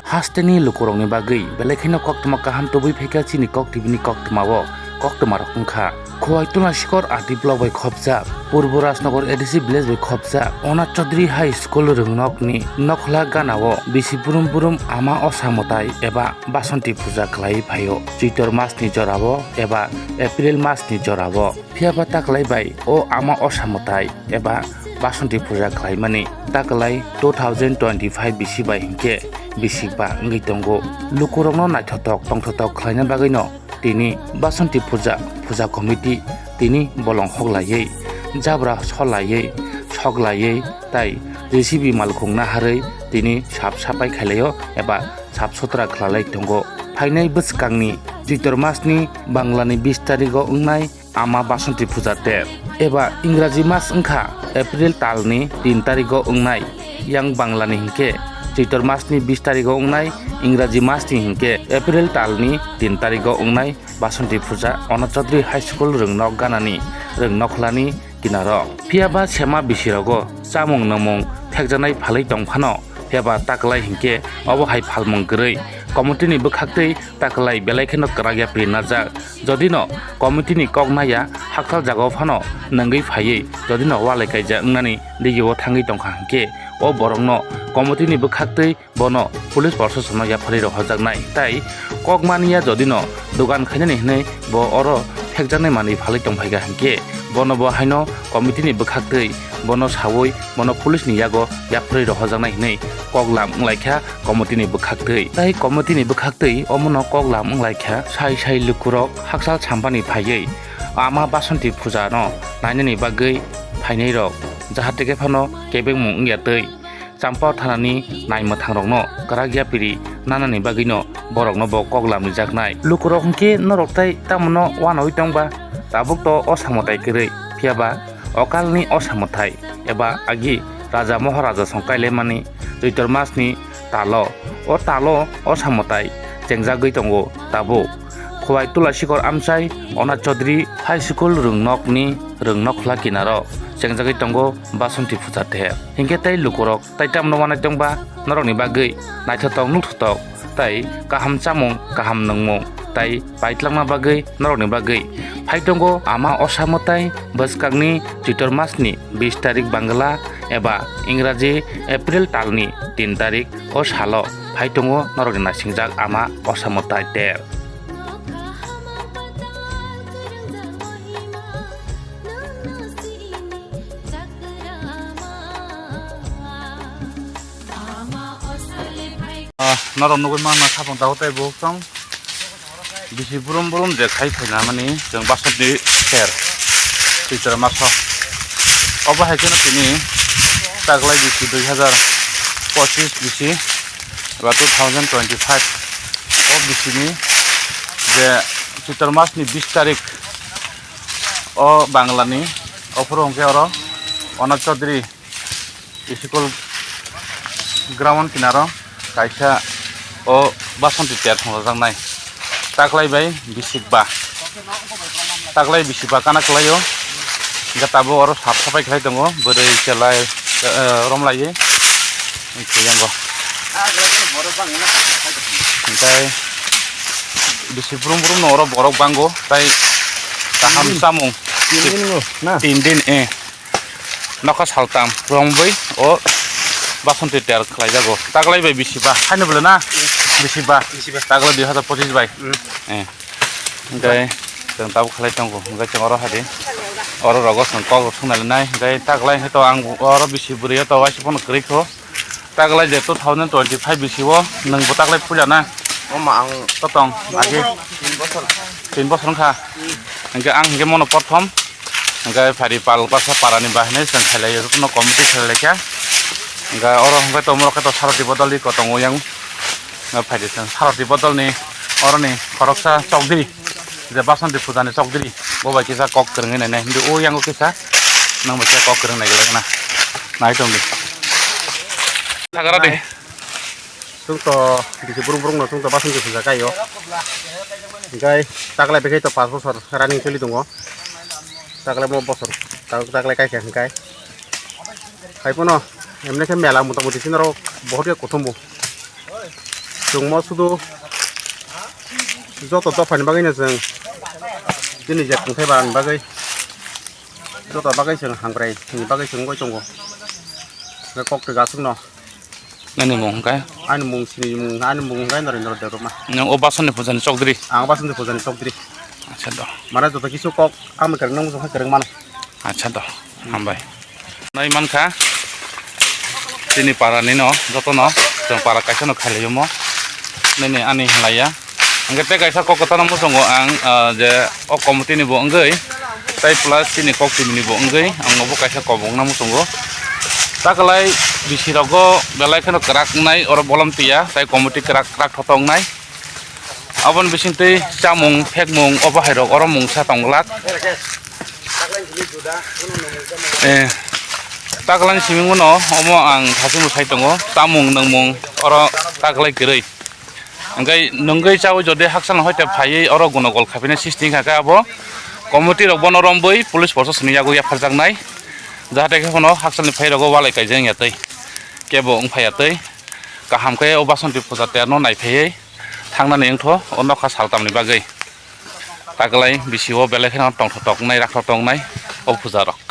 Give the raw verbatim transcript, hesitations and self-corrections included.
Hasteni lukurokni bagwi belai kheno koktwma kaham tubui phaikha chini kok tibini koktwmao koktwmarok wngkha. Khowai Tulasikor R D block bai khopjak, Purbo Rajnagar A D C village bai khopjak Onat Chaudhary High School rwngnokni nokhla ganao bisi burum burum ama osa mwtai eba Basonti puja khlaiwi phaio. Choitor masni jorao eba April masni jorao. Phiyaba taklai bai o ama osa mwtai eba Basonti puja khlaimani taklai two thousand twenty-five bisi bai hinkhe bisikba wngwi tongo. Lukurokno naithothok tongthothok khlaina bagwino tini Basonti puja, puja committee tini bolong hoklaiwi, jabra solaiwi, soklaiwi tai J C B malkhung naharwi tini sap sapai khailaio eba sap sutra khwlalai tongo. Phainai bwskangni Choitor masni Banglani bis tarigo wngnai ama Basonti puja ter eba Ingraji mas wngkha April talni tin tarigo wngnai, yang Banglani hinkhe Choitor masni bis tarigo wngnai, Ingraji masni hinkhe April talni tin tarigo wngnai Basonti puja Onat Chaudhary High School rwngnok ganani rwngnokhlani kinaro. Phiyaba sema bisirogo chamung nwngmung phekjaknai phalwi tongphano, phiyaba taklai hinkhe obo hai phalmung kwrwi committee ni bwkhaktwi taklai belai kheno kwrak yapri najak. Jodi no committee ni kok naya hakchal jagao phano nungwi phaiwi jodi no walai kaijak wngnani digio thangwi tongkha hinkhe o borokno committee ni bwkhaktwi bono police proshasonno yapharwi rohorjaknai tei kok mania jodi no dogan khainani hinwi bo oro phekjaknai manwi phalwi tongphaikha hinkhe bono bo haino committee ni bwkhaktwi bono sawi bono police ni yago yapharwi rohorjaknai hinwi kok lam wnglaikha committee ni bwkhaktwi. Tai committee ni bwkhaktwi omono kok lam wnglaikha sai sai lukurok hakchal sampani phaiwi ama Basonti puja no nainani bagwi phainairok jahate khe phano kebengmung wngya twi Champao thanani naimwthangrokno kwrak yapiri nanani bagwino borokno bo kok lamrijaknai. Lukurok hinkhe norok tai tamono uanaui tongba, tabuk to osa mwtai kwrwi, phiyaba okalni osa mwtai eba agi raja moharaja song kailaimani Choitor masni talo, o talo osa mwtai chengjagwi tongo tabuk. Khowai Tulasikor amchai Onat Chaudhary High School rwngnokni rwngnokhla kinaro chengjagwi tongo Basonti puja ter. Hinkhe tei lukurok tai tamno uanaui tongba norokni bagwi naithothok nukhothok tai kaham chamung kaham nungmung tai paitlangma bagwi norokni bagwi phai tongo ama osa mwtai bwskangni Choitor masni bis tarik Bangla eba Ingraji April talni tin tarik o salo phai tongo norokni naisingjak ama osa mwtai ter. Ah, norok nugwi manma sapung tabuk tei bukhuk tong. Bisi burum burum je khai phaina mani chwng Basonti ter Choitor maso. Obo hai kheno tini taklai bisi dui hazar pochis bisi eba two thousand twenty-five o bisini je Choitor masni bis tarik o Banglani ophuru hwnkhe oro Onat Chaudhary School ground kinaro kaisa o Basonti ter thwngjaknai. Taklai bai bisikba. Taklai bisikba kana kwlaio. Hingke tabuk oro sap sapai khlai tongo. Bwrwi chwla, eh, romlaiwi. Hingke yango. Hingke bisi brum brum no oro borok bango. Tai kaham samung. Tin din go, na? Tin din, eh. Nokha saltam romwi o Basonti ter khlaijago. Taklai bai bisiba. Haino bwle na? Bisiba. Bisiba. Taklai dui hazar pochis bai. Mm. Eh. Hingke chwng tabuk khlai tongo. Hingke chwng oro hai di. Oro rogo chwng kok rok swngnai nai. Hingke taklai hingke to ang oro bisi bwrwi o to waisa pono kwrwi kho. Taklai je two thousand twenty-five bisi o nwng bo taklai puila na? Omo ang totong agi tin bosor. Tin bosor wngkha. Hingke ang hingke mono prothom. Hingke phari pal basa parani bahini chwng khailai rukno committee khailai kha. Hingke oro hingke to morok khe to saroti bodol di kotong o yang. Hingke phai di chwng saroti bodol ni oroni khoroksa chokdiri. Je Basonti puja ni chokdiri. Bo bai kisa kok kwrwngwi nai nai. Hindi o yango kisa. Nang bai kisa kok kwrwng nai gilak na. Nai tong di. Sagara di. Chwng to bisi burung burung no chwng to Basonti puja kai o. Hingke taklai bai khe to panch bosor running choli tongo. Taklai mo bosor, tak-, taklai kai kha hingkai. Hai pono, emne khe mela mota moti sinaro bohot khe kuthumbo. Chwngmo sudu joto dophani bagwino chwng chini je tongthai barani bagwi joto bagwi chwng hamkrai ni bagwi chwng wngwi tongo. Hwnkhe kok twk aswkno. Nini mung hwnkhe? Ani mung sini mung, ani mung hwnkhe Narendra Debbarma. Nang o Basonti Pujani Chokdri? Ang Basonti Pujani Chokdri. Acha do. Mane joto kisu kok ang kwrwng nang muchung khe kwrwng mano. Acha do, hambai. Nai mankha, chini para ni no, joto no, chwng para kaisa no khailai omo. Nini ani halaiya. Hwnkhe tei kaisa kok kwthar no muchungo ang, ah, je o committee ni bo wngwi, tei plus chini kok twi ni bo wngwi, ang no bo kaisa kok wngna muchungo. Taklai bisi rogo belai kheno kwrak wngnai, oro bolom twiya, tei committee kwrak, kwrak thoto wngnai. Aboni bisingtwi chamung, phekmung, obo hai rok oro mungsa tong glak. Eh, taklani simi uno omo ang thasingbo sai tongo, tamung nungmung oro taklai kwrwi. Hwnkhe nungwi chawi jodi haksalni hoite phaiwi oro gonogol khaiphinai sisti wngkha khe abo committee rok bono romwi police proshasonni yago yapharjaknai, jahate khe phano haksalni phairogo walai kaijak wngya twi, kebo wngphaiya twi, kaham khe o Basonti puja terno naiphaiwi thangnani wngtho o nokha saltamni bagwi. Taklai bisi o belai kheno tongthotok wngnai, rakthotok wngnai o puja rok.